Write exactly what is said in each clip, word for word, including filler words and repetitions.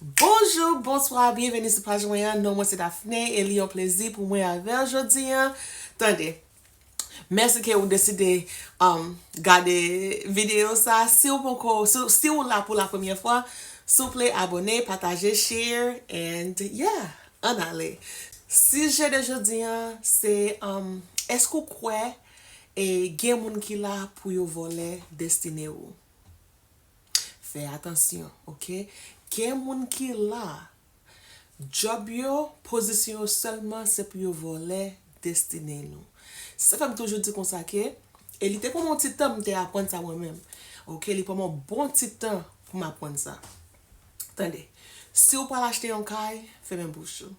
Bonjou, bonswa, byenveni sou paj mwen an. Non mwen se Daphné e li yon plezi pou mwen avè w jodi an. Tande, mèsi ke ou deside um, gade videyo sa. Si w poko, si, si w la pou la premyè fwa, souple abone, pataje, share, and yeah, ann ale. Sijè de jodi an se um, èske w kwè e gen moun ki la pou yo vòlè destine ou? Fè atansyon, oke? Gen moun ki la, djòb yo, pozisyon yo sèlman se pou yo vòlè destine nou. Sa fè m toujou di konsa ke, e li te pran m yon ti tan m te aprann sa mwen menm. Oke, li pran m yon bon ti tan pou m aprann sa. Tande, si w pral achte yon kay, fèmen bouch ou.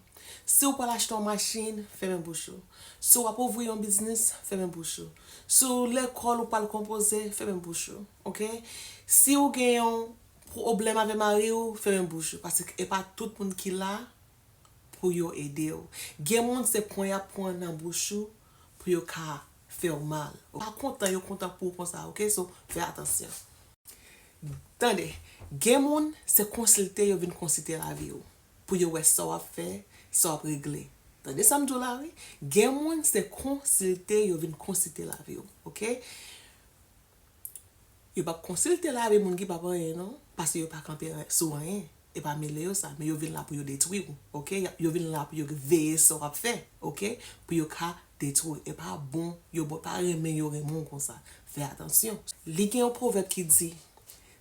Si w pral achte yon machin, fèmen bouch ou. Si w ap ouvri yon biznis, fèmen bouch ou. Si w lekòl ou pral konpoze, fèmen bouch ou. Oke? Si w gen yon pwoblèm avè mari w, fèmen bouch ou. Paske e pa tout moun ki la pou yo ede w. Gen moun se pran y ap pran nan bouch ou pou yo ka fè w mal. Ou pa kontan, yo kontan pou w konsa, oke? So, fè atansyon. Tande, gen moun se konsilte yo vin konsilte lavi w. Pou yo wè sa w ap fè, sa w ap regle. Tande sa m di w la wi. Gen moun se konsilte yo vin konsilte lavi w, oke? Yo p ap konsilte lavi moun ki p ap anyen non, paske yo pa kanpe sou anyen. E pa mele yo sa, men yo vin la pou yo detwi w, oke? Yo vin la pou yo veye sa w ap fè, oke? Pou yo ka detwi w. E pa bon, yo bon, pa renmen yo renmen w konsa. Fè atansyon. Li gen yon pwovèb ki di,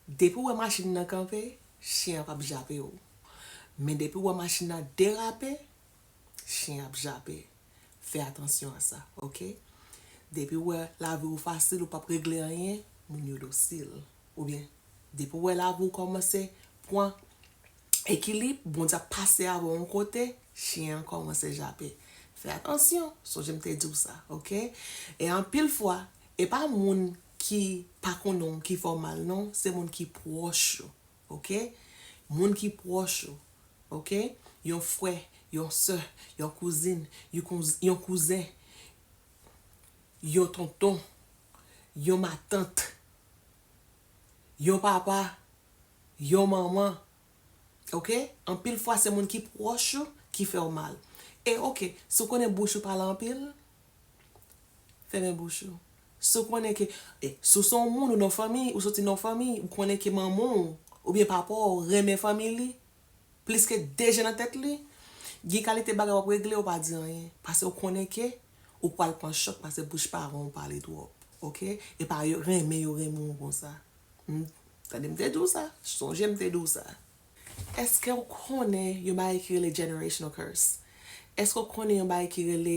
depi w wè machin nan kanpe, chen an p ap jape w. Men depi w wè machin nan derape, chen ap jape. Fè atansyon a sa, oke? Depi w wè lavi w fasil, ou p ap regle anyen, moun yo dosil. Oubyen, depi w wè lavi w kòmanse pran ekilib, Bondye ap pase avè w yon kote, chen an kòmanse jape. Fè atansyon, sonje m te di w sa, oke? E anpil fwa, e pa moun ki pa konnen w ki fè w mal non, se moun ki pwòch ou. Oke? Moun ki pwòch ou, oke? Yon frè, yon sè, yon kouzin, yon kouz- yon kouzen, yon tonton, yon matant, yon papa, yon manman, oke? Anpil fwa se moun ki pwòch ou ki fè w mal. E oke, si w konnen bouch ou pale anpil, fèmen bouch ou. Si w konnen ke, e, si w se yon moun ou nan fanmi, ou soti nan fanmi, ou konnen ke manman w oubyen papa w renmen fanmi li, plis ke de je nan tèt li, gen kalite bagay w ap regle, ou pa di anyen. Paske w konnen ke ou pral pran chòk, paske bouch paran w pale twòp, oke? E pa yo renmen, yo renmen w konsa. Hmm? Tande m te di w sa, sonje m te di w sa. Èske w konnen yon bagay ki rele generational curse? Èske w konnen yon bagay ki rele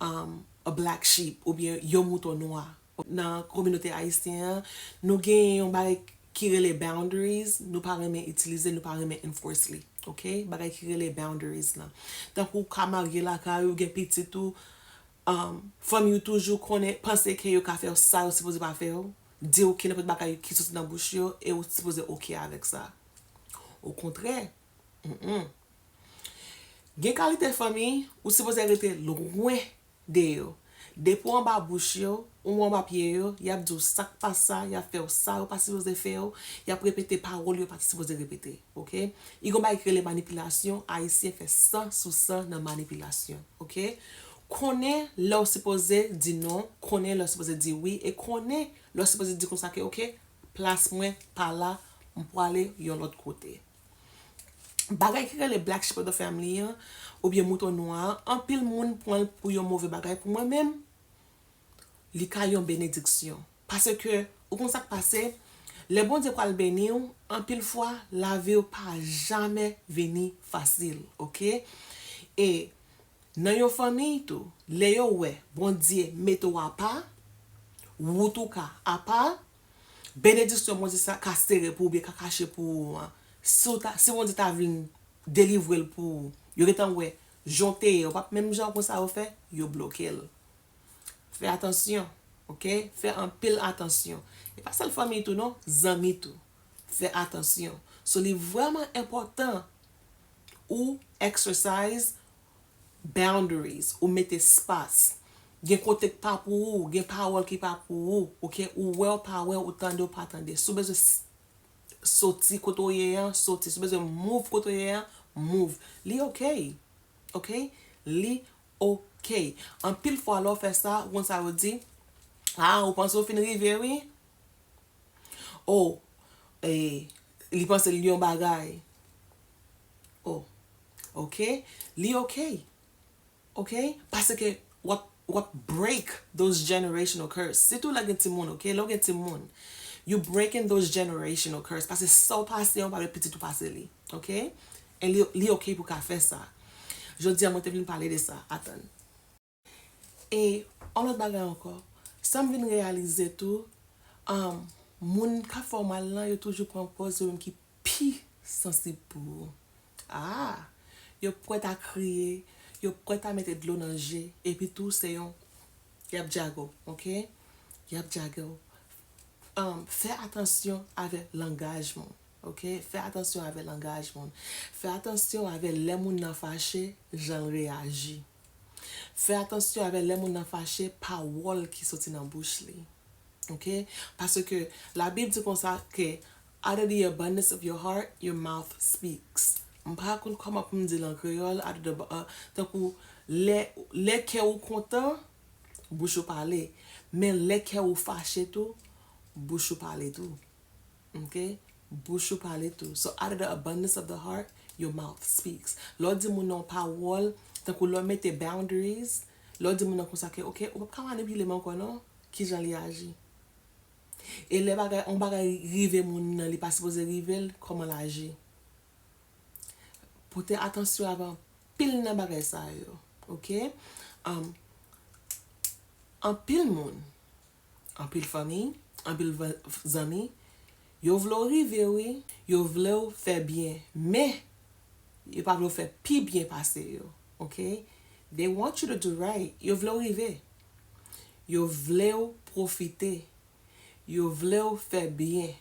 um, a black sheep oubyen yon mouton nwa? Nan kominote ayisyen an, nou gen yon bagay ki rele boundaries, nou pa renmen itilize, nou pa renmen enforce li. Oke? Bagay ki rele boundaries lan. Tankou w ka marye lakay ou, gen pitit ou, um, fanmi w toujou konnen, panse ke yo ka fè w sa yo sipoze pa fè w, di w ki nenpòt bagay ki soti nan bouch yo, e ou sipoze oke avèk sa. Okontrè, mm-mm. Gen kalite fanmi, ou sipoze rete lwen de yo. Depi w anba bouch yo, ou anba pye yo, y ap di w sa k pa sa, y ap fè w sa yo pa sipoze fè w, y ap repete pawòl yo pa t sipoze repete, oke? I gon bagay ki rele manipilasyon, ayisyen fè san sou san nan manipilasyon, oke? Konnen lè w sipoze di non, konnen lè w sipoze di wi, e konnen lè w sipoze di konsa ke, oke, plas mwen pa la, m pwale yon lòt kote. Bagay ki rele black sheep of the family an, oubyen mouton nwa an, anpil moun pran l pou yon move bagay. Pou mwen menm, li ka yon benediksyon. Paske, ou konn sa k pase, lè Bondye pral beni w, anpil fwa, lavi w pa jamè vini fasil, oke? E nan yon fanmi tou, lè yo wè Bondye mete w apa, wout ou ka apa, benediksyon Bondye sa ka sere pou ou, oubyen ka kache pou ou an. Si w ta, si Bondye ta vin delivre l pou ou, yo gentan wè jan w te ye, ou p ap menm jan konsa yo fè, yo bloke l. Fè atansyon, oke? Fè anpil atansyon. E pa sèl fanmi tou non, zanmi tou. Fè atansyon. So, li vrèman enpòtan ou exercise boundaries, ou met espas. Gen kote k pa pou ou, gen pawòl ki pa pou ou, oke? Ou wè w pa wè, ou tande w pa tande. Si w bezwen s- Soti kote w ye an, soti. Si w bezwen move kote w ye an, move. Li ok. Ok? Li ok. Anpil fwa lè w fè sa, ou konn sa yo di? Ah, ou panse w fin rive wi? Oh, eh, li panse l yon bagay. Oh, ok. Li ok. Ok? Paske w ap, w ap break those generational curse. Sitou lè gen timoun, ok? Lè w gen timoun, you breaking those generational curse. Paske sa w pase an, w pa vle pitit ou pase li. Ok? E li, li ok pou ka fè sa. Jodi a, mwen te vin pale de sa. Atann. E yon lòt bagay ankò, sa m vin reyalize tou, um, moun k ap fè w mal lan, yo toujou pran pòz yo menm ki pi sansib pou ou. Ah, yo prèt a kriye, yo prèt a mete dlo nan je, epi tou se yon, y ap djage w, ok? Y ap djage w. Um, fè atansyon avè langaj moun, ok? Fè atansyon avè langaj moun. Fè atansyon avè lè moun nan fache, jan l reyaji. Fè atansyon avè lè moun nan fache, pawòl ki soti nan bouch li. Ok? Paske Labib di konsa ke out of the abundance of your heart, your mouth speaks. M pa konn kòman pou m di l an kreyòl, out of the, uh, tankou lè, lè kè ou kontan, bouch ou pale. Men lè kè ou fache tou, bouch ou pale tou. Ok? Bouch ou pale tou. So out of the abundance of the heart, your mouth speaks. Lè w di moun nan yon pawòl, tankou lè w mete boundaries, lè w di moun nan konsa ke, ok, ou p ap ka manipile m ankò non, kijan li aji. E lè bagay, yon bagay rive moun nan, li pa sipoze rive l, kòman l aji. Pote atansyon avè anpil nan bagay sa yo, ok? Um, anpil moun, anpil fanmi, anpil va- zanmi, yo vle w rive wi, yo vle w fè byen, men yo pa vle w fè pi byen pase yo, ok? They want you to do right, yo vle w rive, yo vle w pwofite, yo vle w fè byen,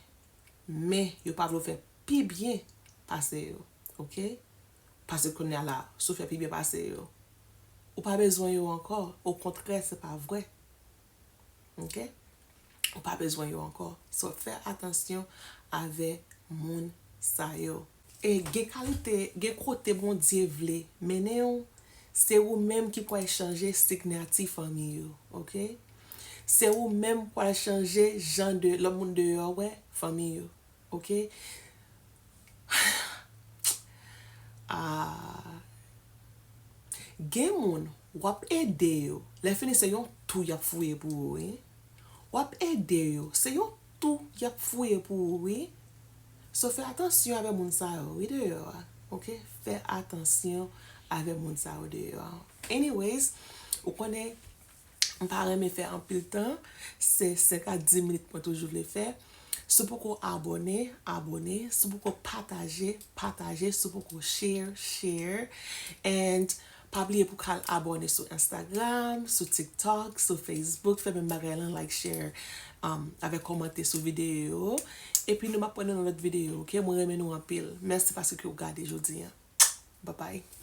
men yo pa vle w fè pi byen pase yo, ok? Paske kounye a la, si w fè pi byen pase yo, ou pa bezwen yo ankò. Okontrè, se pa vre. Ok? Ou pa bezwen yo ankò. So, fè atansyon avè moun sa yo. E gen kalite, gen kote Bondye vle mennen w, se ou menm ki pral chanje sinyati fanmi yo, ok? Se ou menm pral chanje jan de lòt moun deyò wè fanmi yo, ok? Ah, gen moun, w ap ede yo. Lè fini, se yon tou y ap fouye pou ou, wi. W ap ede yo. Se yon tou y ap fouye pou ou, wi. So, fè atansyon avè moun sa yo, wi, deyò a. Ok? Fè atansyon avè moun sa yo deyò a. Anyways, ou konnen, m pa renmen fè anpil tan. Se senk a dis minit mwen toujou vle fè. Si w poko abòne, abòne. Si w poko pataje, pataje. Si w poko share, share. And pa bliye pou k al abòne sou Instagram, sou TikTok, sou Facebook. Fè menm bagay lan, like, share, um, avèk kòmante sou videyo yo. Epi nou m ap wè nou nan lòt videyo, ok? Mwen renmen nou anpil. Mèsi paske w gade jodi a. Bye bye.